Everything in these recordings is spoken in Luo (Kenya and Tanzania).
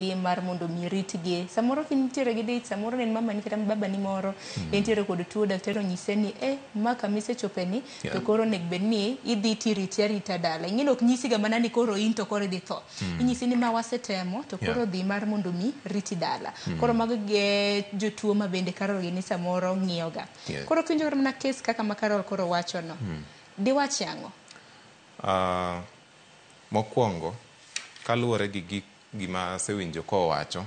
Mar mondo mi ritgi. Samoro kintiere gi dich, samoro ne en mamani kata babani moro, entiere kod tuo, daktari onyise ni ma kama isechope ni, to koro onego bed ni idhi tiriti arita dala. Ing'eni ok nyisiga mana ni koro in to koro idhi tho. Inyisi ni ma wasetemo to koro dhi mar mondo mi riti dala. Koro mago e jotuo ma bende Carol gini samoro ng'iyo ga. Koro kiwinjo kata mana case kaka ma Carol koro wacho no, diwach ang'o? Mokwongo, kaluwore gi gik gima asewinjo kowacho,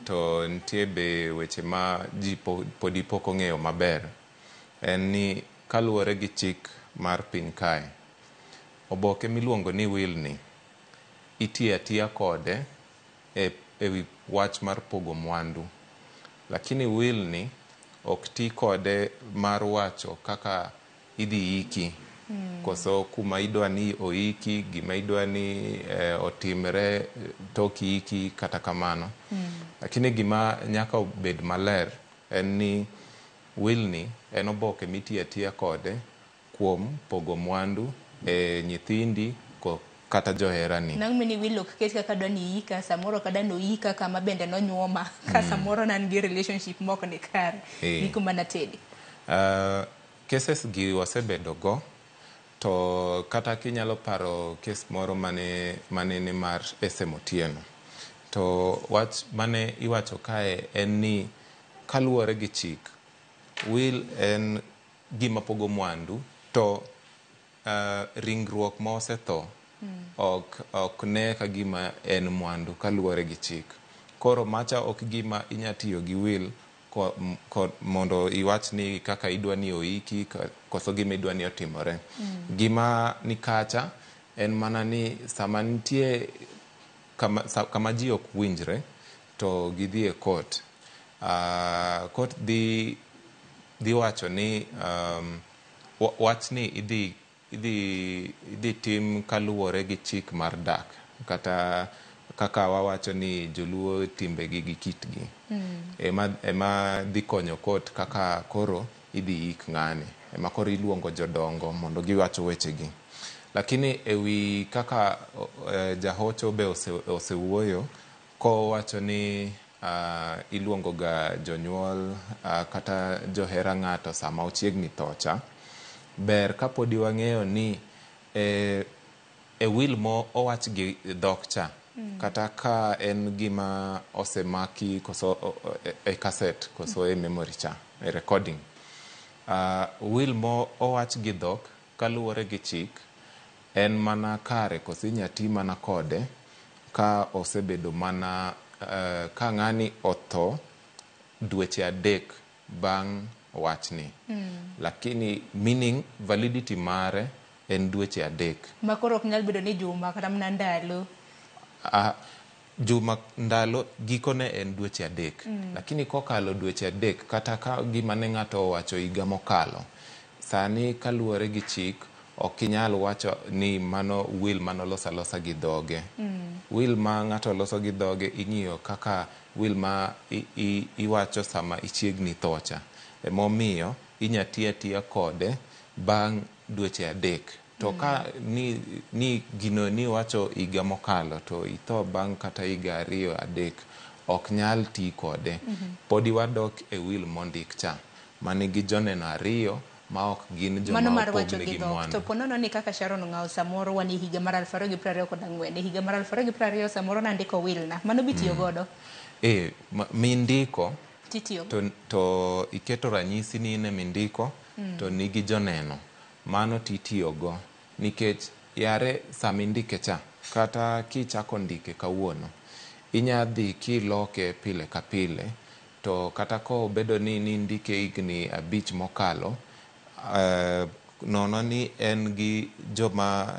to nitie be weche ma ji podi pok ong'eyo maber. En ni kaluwore gi chik mar piny kae, oboke miluongo ni will ni, itiyo atiya kode e wi wach mar pogo mwandu. Lakini will ni ok ti kode mar wacho kaka idhi iki, koso kuma idwa ni oiki, gima idwa ni otimre tok iki kata kamano. Lakini gima nyaka obed maler en ni will ni en oboke mitiyo atiya kode kuom pogo mwandu e nyithindi kata joherani. Nang' mini will ok ket kaka adwa ni ika, samoro ok adwa ni oika kama bende nonyuoma, ka samoro ne an gi relationship mok ni kare, gi kuma natede. Cases gi wasebedo go, to kata kinyalo paro case moro mane ni mar SM Otieno. To wach mane iwacho kae en ni kaluwore gi chik, will en gima pogo mwandu to ringruok ma osetho ok ne ka gima en mwandu kaluwore gi chik. Koro macha ok gima inya tiyo gi will mondo iwach ni kaka idwa ni oiki koso gima idwa ni otimore. Gima ni kacha en mana ni sama nitie kama ji ok winjre to gidhi e court. Court dhi wacho ni wachni idhi tim kaluwore gi chik mar dak kata kaka wawacho ni joluo timbegi gi kitgi ema dhi konyo court kaka koro idhi ik ng'ani ema koro iluongo jodongo mondo giwacho wechegi. Lakini ewi kaka jahocho be osewuoyo kowacho ni iluongo ga jonyuol kata johera ng'ato sama ochiegni tho cha, ber kapodi wang'eyo ni e will mo owach gi dhok cha kata ka en gima osemaki koso e cassette koso e memory cha e recording, will mo owach gi dhok kaluwore gi chik en mana kare koso inya ti mana kode ka osebedo mana ka ng'ani otho dweche 3 bang' wachni. Lakini meaning validity mare en dweche 3. Ma koro ok nyal bedo ni juma kata mana ndalo. Juma ndalo gikone en dweche 3. Lakini kokalo dweche 3 kata ka gima ne ng'ato owacho higa mokalo, sani kaluwore gi chik ok inyal wacho ni mano will manoloso alosa gi dhoge. Will ma ng'ato loso gi dhoge ing'iyo kaka will ma iwacho sama ichiegni tho cha. Emomiyo inya ti atiya kode bang' dweche 3. To ka ni gino ni wacho higa mokalo to itho bang' kata higa 2 3 ok nyal ti kode. Podi wadok e will mondik cha manigi joneno 2 ma ok gin joma Mano mar wacho opognegi gi dhok. mwandu. To po nono ni kaka Sharon Ong'awo samoro wan e higa mar 2024, e higa mar 2020 samoro nandiko will na. Mano bitiyo godo? Mindiko Titiyo. to iketo ranyisi ni in emindiko to nigi joneno. Mano titiyogo nikech yare sama indike cha kata kichako ndike kawuono inya dhi kiloke pile ka pile to kata kobedo ni nindike higni 5 mokalo, nono ni en gi joma